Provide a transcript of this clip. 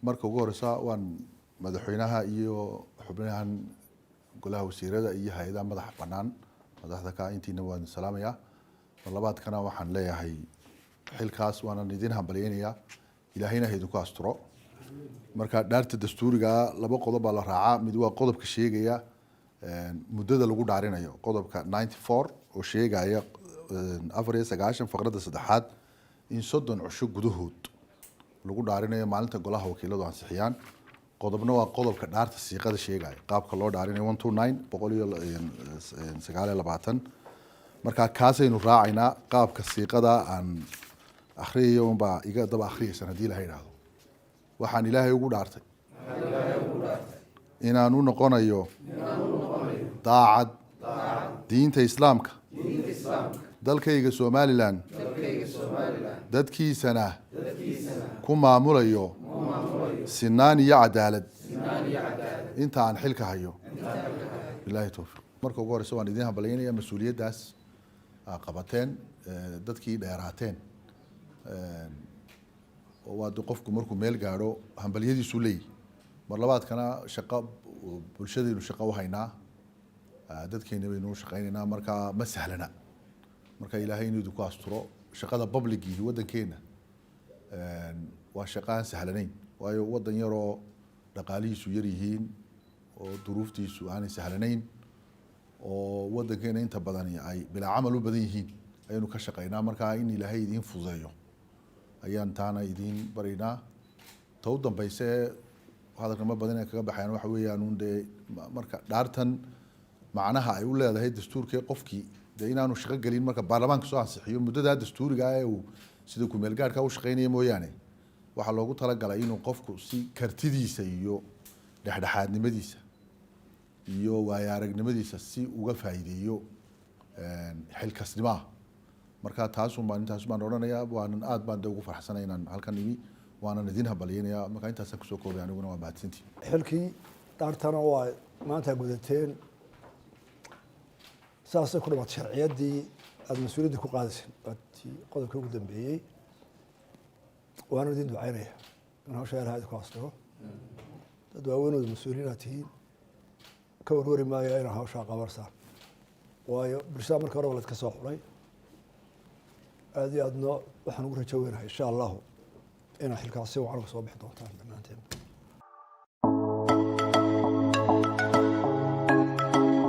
Marka ugu horeysa waan madaxweynaha iyo xubnahan golaha wasiirada iyo hay-adaha madaxa bannaan, madaxda ka intiina waan salaamayaa. Mar labaadkana waxaan leeyahay xilkaas waanan idin hambalyeynayaa, Ilaahayna ha idinku asturo. Marka dhaarta dastuurigaa laba qodob baa la raacaa. Mid waa qodobka sheegaya muddada lagu dhaarinayo, qodobka 94 oo sheegaya 94 faqradda saddexaad in 30 cisho gudahood lagu dhaarinayo maalinta golaha wakiiladu ansixiyaan. Qodobna waa qodobka dhaarta siiqada sheegaya, qaabka loo dhaarinayo, 129, 129. Marka kaasaynu raacaynaa. Qaabka siiqada aan akhriyayo unbaa iga daba akhriyaysan haddii Ilahay idhaahdo. Waxaan Ilaahay ugu dhaartay inaan u noqonayo daacad diinta Islaamka, dalkayga Somaliland, dadkiisana ku maamulayo sinaan iyo cadaalad inta aan xilka hayo. Bilahi towfiiq. Marka ugu horeysa waan idiin hambalyaynaya mas-uuliyaddaas aa qabateen, dadkii dheeraateen. Oo waa de qofku markuu meel gaadho hambalyadiisu leeyahy. Mar labaadkana shaqo bulshadaynu shaqo u haynaa, dadkeena baynu u shaqaynaynaa, marka ma sahlana. Marka Ilaahay inuu idinku asturo. Shaqada public-gii waddankeena waa shaqo aan sahlanayn, waayo waddan yaroo dhaqaalihiisu yar yihiin oo duruuftiisu aanay sahlanayn oo waddankeena inta badani ay bilaa camal u badan yihiin ayaynu ka shaqaynaa. Marka in Ilaahay idiin fududeeyo ayaan taana idiin baryaynaa. Ta u dambayse, hadalka ma badan ee kaga baxayaan, waxa weeyaan un dee marka dhaartan macnaha ay u leedahay dastuurkee, qofkii dee inaanu shaqo gelin marka baarlamaanka soo ansixiyo muddadaa dastuuriga ah ee uu sida kumeel gaadhka u shaqeynaya mooyaane, waxaa loogu talagalay inuu qofku si kartidiisa iyo dhexdhexaadnimadiisa iyo waayo aragnimadiisa si uga faa'iideeyo xilkasnimaha. Marka taasun baan intaas baan odhanayaa. Waanan aad baan de ugu farxsanay inaan halkan imi, waanan idin hambalyeynayaa. Marka intaasaan kusoo koobay aniguna, waa mahadsantii. Xilkii dhaartana waa maanta gudateen, saasay ku dhamaatay sharciyaddii aada mas-uuliyadda ku qaadayseen, waa tii qodobkii ugu dambeeyey. Waana idin ducaynaya in hawsha Ilaha idinku asturo. Dad waaweynooda mas-uuliyiin aad tihiin, ka warwari maayo inaa hawshaa qabarsaan, waayo bulshada marka horeba laydka soo xulay. Aada iyo aadna waxaan ugu rajo weynahay, insha Allahu, inaa xilkaas si wacan uga soo bixi doontaan dhammaanteen.